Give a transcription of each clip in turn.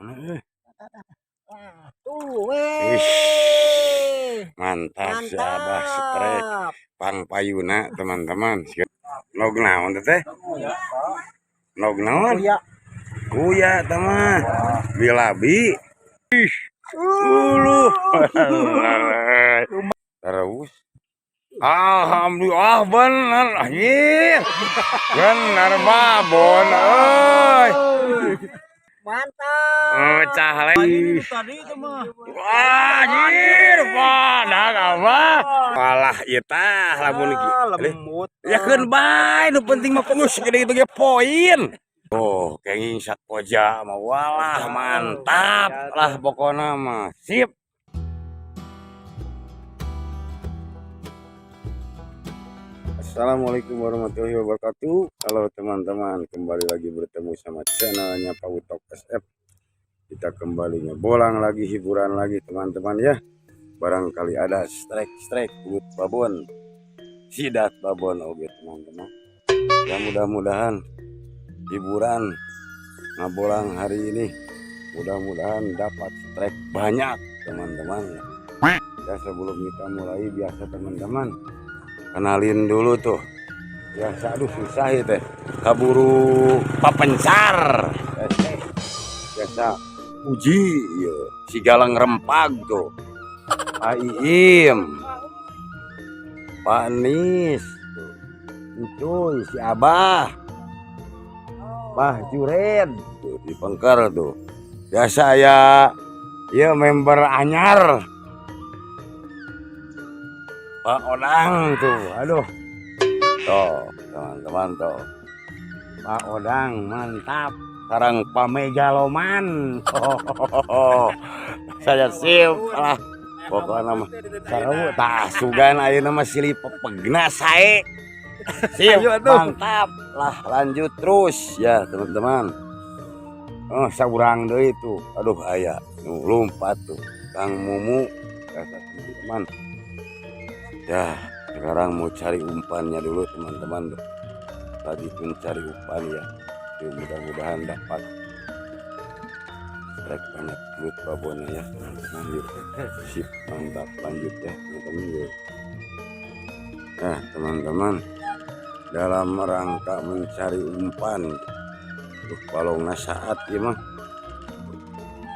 Mana? Tuh, weh. Mantap, si Abah strike pang payuna teman-teman. Nog naon teh? Nog naon? Kuya. Kuya teman. Bilabi. Ih. Uluh. Terus. Alhamdulillah bener anjir. Bener babon euy. Mantap. Pecah lagi. Tadi itu mah. Wah, anjir, padak apa? Walah ieu tah lamun iki. Lembut. Ya keun bae, nu penting mah geus gede itu ge poin. Oh, kenging sakoja mah walah mantap lah pokona mah. Sip. Assalamualaikum warahmatullahi wabarakatuh. Halo teman-teman, kembali lagi bertemu sama channelnya Pak Utok SF. Kita kembali ngebolang lagi, hiburan lagi teman-teman ya. Barangkali ada strike-strike belut babon, sidat babon, oke teman-teman. Ya mudah-mudahan hiburan ngabolang hari ini mudah-mudahan dapat strike banyak teman-teman. Ya sebelum kita mulai biasa teman-teman kenalin dulu tuh. Biasa aduh susah ya teh. Kaburu papencar. Biasa uji ya. Si Galang Rempag tuh. Pak Iim, Pak Nis, tuh. Cuy, si Abah, Bah Jured, tuh, di Pengker tuh. Biasa ya, ya member anyar, Pak Odang tuh, aduh, tuh teman-teman tuh, Pak Odang mantap. Sarang Pak Megaloman, saya sip lah. Pokoknya mah seru tah sugan ayeuna mah silih pepegna sae. Sip, mantap lah, lanjut terus ya teman-teman. Oh, saurang deui tuh. Aduh aya nu lompat tuh. Kang Mumu kata teman-teman. Ya, sekarang mau cari umpannya dulu teman-teman. Lagi mencari umpan ya. Yuk, mudah-mudahan dapat strike banyak belut babonnya ya teman-teman. Yuk, sip, mantap, lanjut ya teman-teman. Yuk. Nah teman-teman, dalam rangka mencari umpan tuh balongna saat ya mah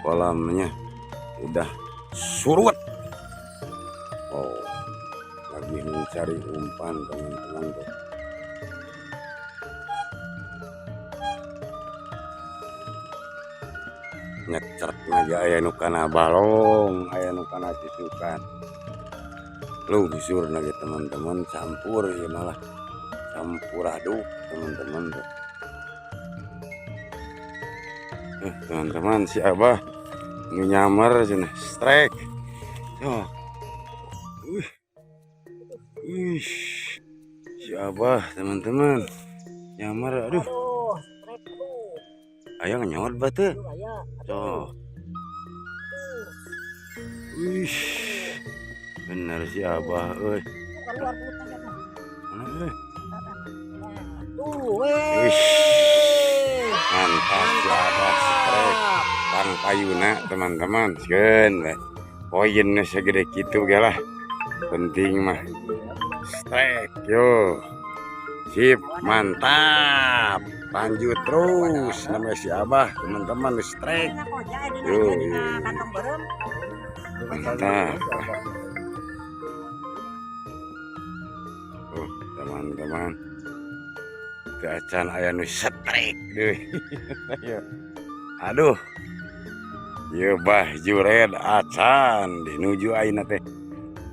kolamnya udah surut. Oh, lagi mencari umpan teman-teman tuh. Nyecert aja aya nu kana balong, aya nu kana susukan. Lungsur lagi teman-teman, campur ya malah campur aduk teman-teman tuh. Teman-teman si Abah nu nyamar cenah strike. Tuh. Wih. Wih. Si Abah teman-teman nyamar aduh. Ayo nyawat batu. Tuh. Wih. Bener si Abah euy. Mana euy? Tuh, weh. Wih. Mantap si Abah strike. Pang payuna teman-teman. Sieun we. Poinnya segede kitu ge lah. Penting mah strike yo. Sip, mantap. Lanjut terus namanya si Abah teman-teman strike. Yo, yo, yo. Mantap. Oh, teman-teman. Teu acan aya nu strike deui. Aduh. Ieu Bah Jured acan dinuju ayeuna teh.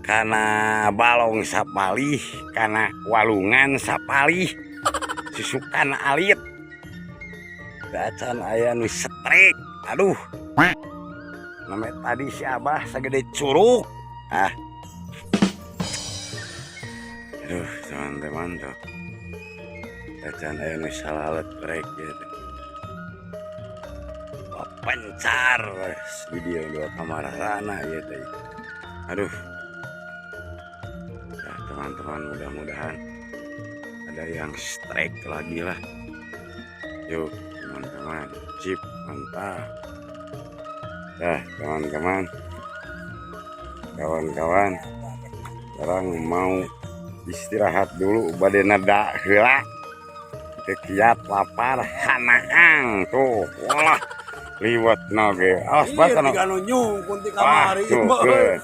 Kana balong sapalih, kana walungan sapalih, susukan alit. Teu acan aya nu strike. Aduh. Namanya tadi si Abah sagede curug. Ah. Aduh, teman-teman tuh. Acan aya nu salalet brek gitu. Pencar video dua kamar rana gitu. Aduh. Ya, teman-teman mudah-mudahan ada yang strike lagi lah. Yuk teman-teman, sip, mantap. Nah, teman-teman, kawan-kawan, sekarang mau istirahat dulu, bade neda heula. Teu kiat lapar hanaang tuh. Walah, liwet ge. Awas Iya, bas anu. tiga nu nyungkun ti Wah, kamari. tuh, keun.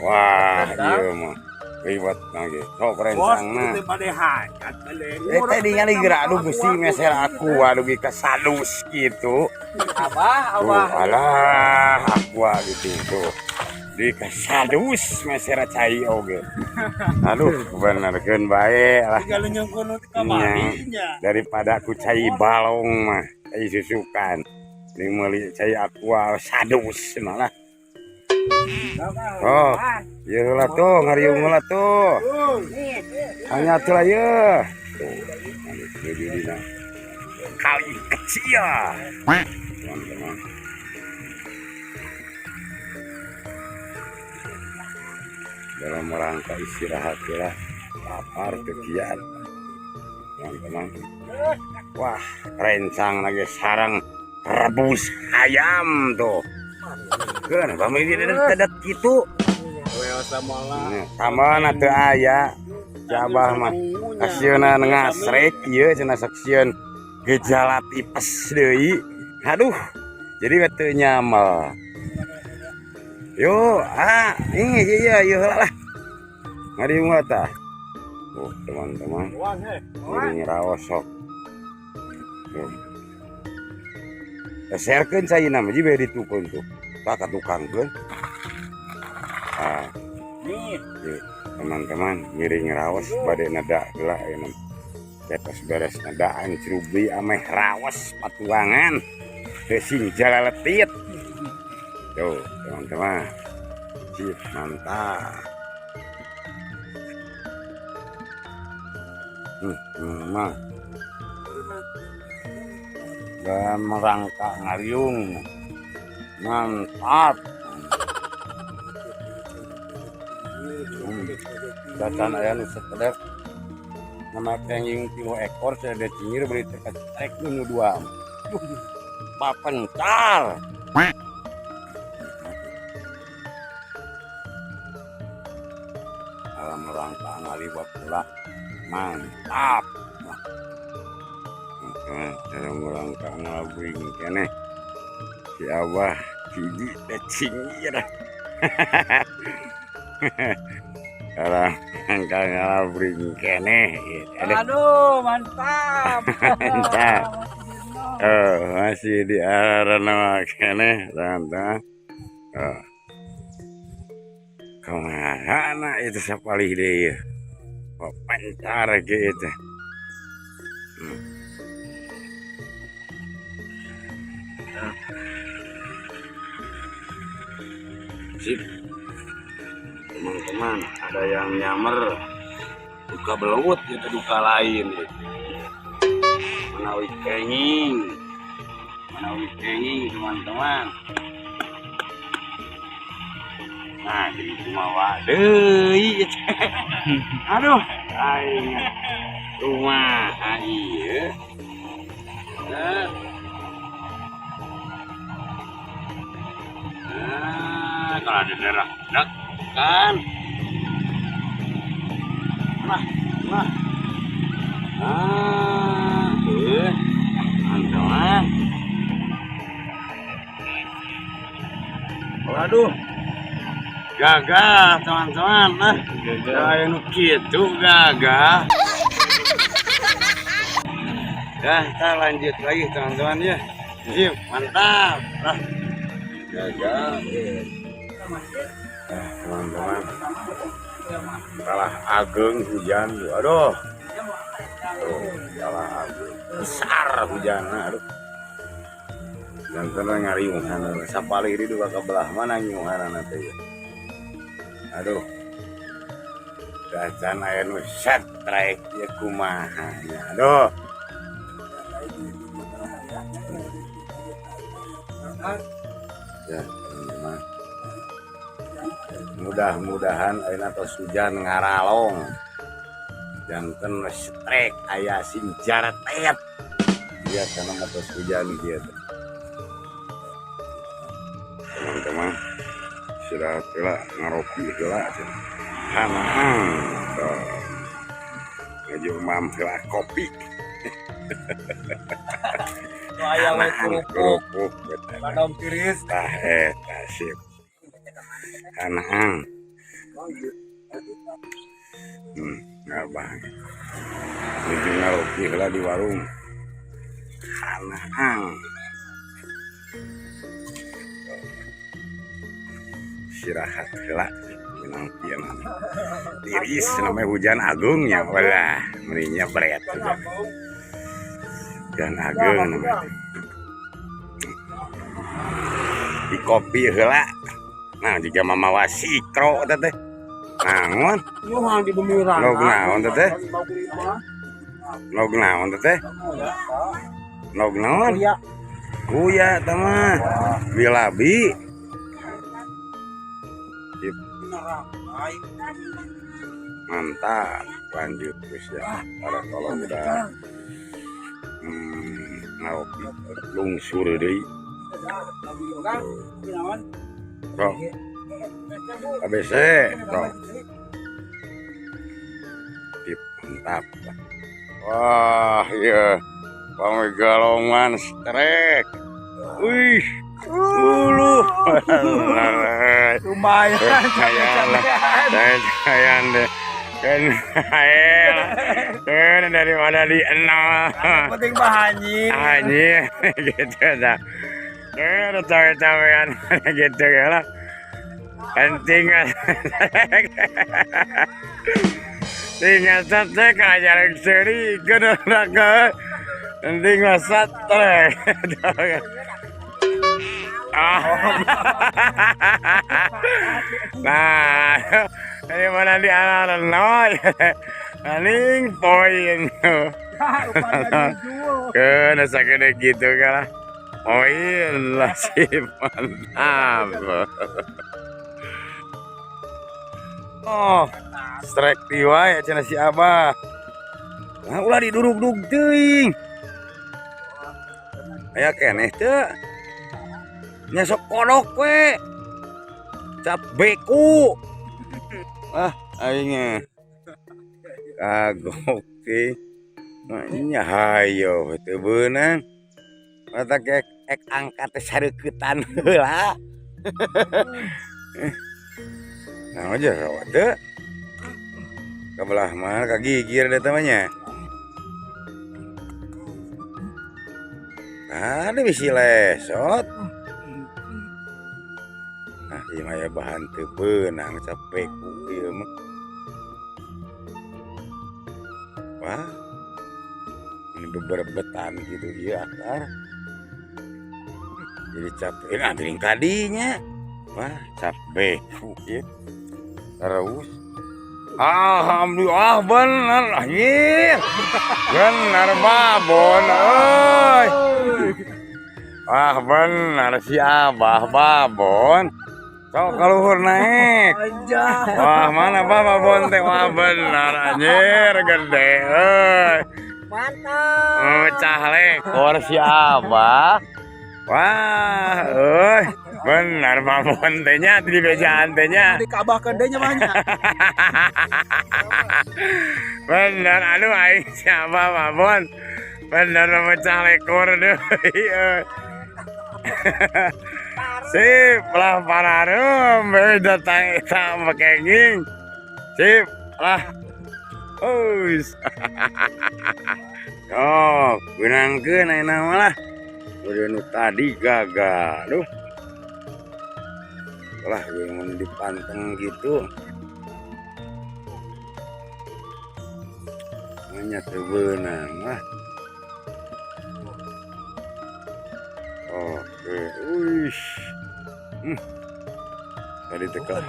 Wah, ieu mah liwet ge. Sok Bos, rencangna. itu bade hajat bade. Eh tadi ningali gerak aduh gusti meser aku aduh ge kasadus gitu. Abah, Tuh, abah. alah, aqua gitu tuh. Di kasadus meser cai oge. Aduh, benerkeun bae lah. Tiga nu nyungkun ti kamari nya. Daripada aku cai balong mah, cai susukan. Ini meuli cai aqua sadus malah. Oh, ieu heula tuh, ngariung heula tuh. Hanya tuh lah ye. Tuh, menuju dina kali kecil. Teman-teman. Dalam rangka istirahat ya, lapar kegiat. Teman-teman. Wah, rencang lagi sarang rebus ayam tuh. Keun, bami di dedet kitu. Tambahna teu aya. Si Abah mah kasieuna ngasrek ieu cenah sok sieun gejala tipes deui. Aduh, jadi we teu nyamel. Yo, ah, ini iya iya heula lah. Ngariung tah. Tuh, teman-teman. Ngiring raos sok. Tuh. Serkeun caina mah jibe ditukun tuh. Tah ka tukangkeun. Ah. Teman-teman, ngiring raos bade neda heula ayeuna. Tos beres nedaan crubi ameh raos patuangan. Teu sing jalaletit. Tuh, teman-teman. Sip, mantap. Mah. Dan merangkak ngariung. Mantap. Cacan aya nu sekedar nama kenging 3 ekor saya ada cingir beli teka trek nu 2. Papentar. Alam rangka ngaliwat pula. Mantap. Dalam rangka ngabring keneh. Si Abah hiji teh cingir. Dalam rangka ngabring keneh. Aduh. Aduh, mantap. Mantap. Masih di arana keneh, teman-teman. Oh. Kemana itu sapalih deui? Kok pancar gitu. Sip. Teman-teman, ada yang nyamer duka belut gitu, duka lain gitu. Menawi kenging. Menawi kenging, teman-teman. Nah, jadi kumaha deui. Aduh, aing kumaha ieu. Nah, kalau ada darah dak kan. Nah, nah. Ah, teman-teman. Waduh. Gagah, teman-teman. Nah, gagal nu kitu gagah. Dah, kita lanjut lagi teman-teman ya. Sip, mantap. Nah, gagal. Nah, teman-teman. Kalah ageng hujan. Aduh. Tuh, kalah ageng. Besar hujan. Aduh. Jangan ngariungan. Sapalih di dua ke belah mana ngiungan teh ya. Aduh. Dacan aya nu setrek ieu kumaha nya. Aduh. Ya, teman-teman. Mudah-mudahan ayeuna tos hujan ngaralong. Janten strek aya sing jaratet. Biasana mah tos hujan kieu teh. Istirahat heula, ngaropi heula cenah. Hanaang. Tuh. Nuju mam heula kopi. Nu aya we Hanaang kerupuk, kerupuk eta. Bandung tiris. Tah eta sip. Hanaang. Ngabang. Nuju ngaropi heula di warung. Hanaang. Istirahat heula menang pieu. Tiris namanya, hujan agung ya, walah meninya berat hujan. Hujan agung namanya. Di kopi heula. Nah, jika mamawa sikro teh teh. Naon? Yuhan di bumi. Log naon teh teh? Log naon teh teh? Log naon? Iya. Kuya tah mah. Bilabi. Sip, mantap. Lanjut terus ya. Para kalau udah ngopi lungsur deui. Bro. ABC, bro. Sip, mantap. Wah, iya. Pamegalongan strek. Wih, ulu. Lumayan. Saya saya deh. Kan kan daripada di nol. Penting mah anjing. Anjing gitu dah. Kan cawe-cawean gitu ya lah. Penting tinggal sate kayak seri kudu penting mah sate. Ah. Nah, daripada di anak nol, paling poin. Kena sakit gitu kan. Poin lah sih, mantap. Oh, strike tiwa ya cenah si Abah. Nah, ulah diduruk-duruk teuing. Aya keneh teu. Nya sok kodok we. Cap beku. Ah, aing mah. Kagok teh. Nya hayo teu beunang. Mata ek ek angkat teh sareuketan heula. Nah, aja rawat teu. Kabelah mana kagigir eta mah nya. Ada bisi lesot. Nah, ieu mah ya bahan teu beunang capek ieu mah. Wah. Ini beberebetan gitu ieu akar. Jadi capek, nah teuing kadinya. Wah, capek ieu. Terus alhamdulillah bener anjir. Bener babon euy. Ah bener si Abah babon. Sok kaluhur naik. Wah, mana babon teh? Wah, bener anjir gede euy. Mantap. Mecah lekor si Abah. Wah, euy. Bener babon teh nya di bejaan teh nya. Dikabahkeun deui nya banyak. Bener, aduh aing siapa babon. Bener mecah lekor deui euy. Sip lah pararum datang eta mekenging. Sip lah. Us. Oh, beunangkeun ayeuna mah lah. Udah nu tadi gagal. Duh. Lah, mun dipanteng gitu. Nya teu beunang lah. Oke, wih. Tadi teka.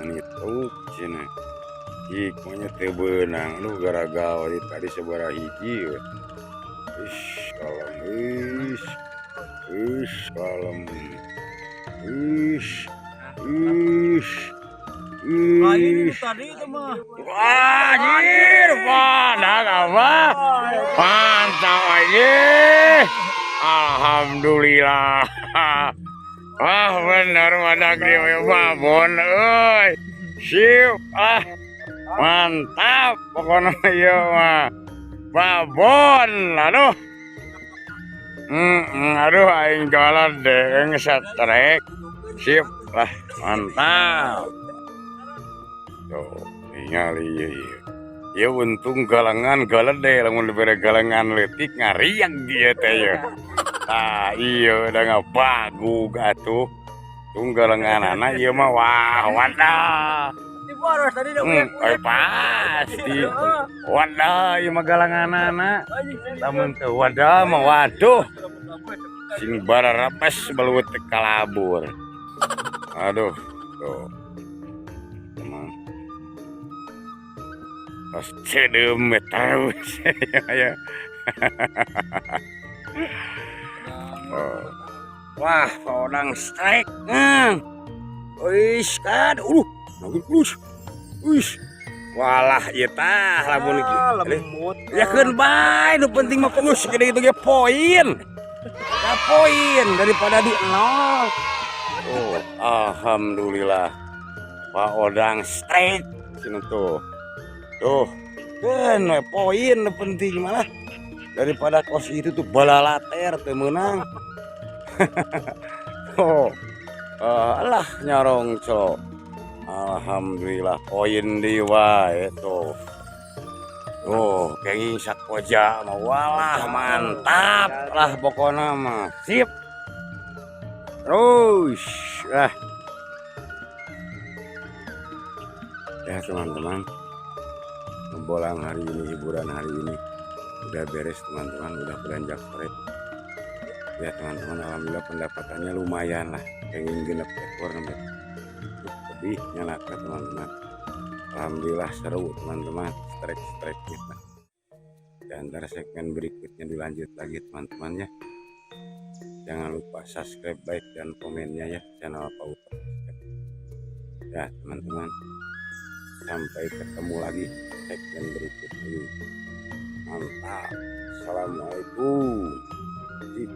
Ini tuh cina. Ih, pokoknya teu beunang. Aduh, gara-gara tadi sabaraha hiji we. Ish, kalem. Ish. Ish, kalem. Ish. Ish. Lain Ish. tadi itu mah. Wah, anjir, padak apa? Mantap aja. Alhamdulillah. Wah, bener badag ieu babon euy. Sip ah. Mantap pokoknya ieu mah. Babon, aduh. Aduh aing galat deh strike. Sip lah, mantap. Tuh, ningali ieu ieu. Ieu untung galengan galede, lamun dibere galengan leutik ngariang dia teh ye. Tah, iya udah ngabagug atuh. Tung galenganana ieu mah, wah, wadah. Di boros tadi udah. Pasti. Wadah ieu mah galenganana. Lamun teu wadah mah, waduh. Sing bararapes belut teh kalabur. Aduh, tuh. Emang. Pas ceudeum we terus ya. Oh. Wah, orang strike. Wis kan, terus. Wis. Walah, ieu tah lamun iki. Ah, lembut. Ya keun bae, nu penting mah geus gede gitu ge poin. Ya poin daripada di nol. Oh, alhamdulillah. Pak Odang strike sini tuh. Tuh, keun we poin nu penting malah daripada kos itu tuh balalater teu meunang. Oh, alah nyarong cok. Alhamdulillah poin di wae tuh. Oh, kenging sakoja mah, walah mantap lah pokoknya mah. Sip. Terus, ah. Ya teman-teman, ngebolang hari ini, hiburan hari ini udah beres teman-teman, udah beranjak sore. Ya teman-teman, alhamdulillah pendapatannya lumayan lah, kenging 6 ekor sampai lebih nyala teman-teman. Alhamdulillah seru teman-teman, strike-strike-nya. Dan ntar segmen berikutnya dilanjut lagi teman-teman ya. Jangan lupa subscribe, like, dan komennya ya channel Pak Utok. Ya teman-teman, sampai ketemu lagi segmen berikutnya. Mantap. Assalamualaikum. Sip.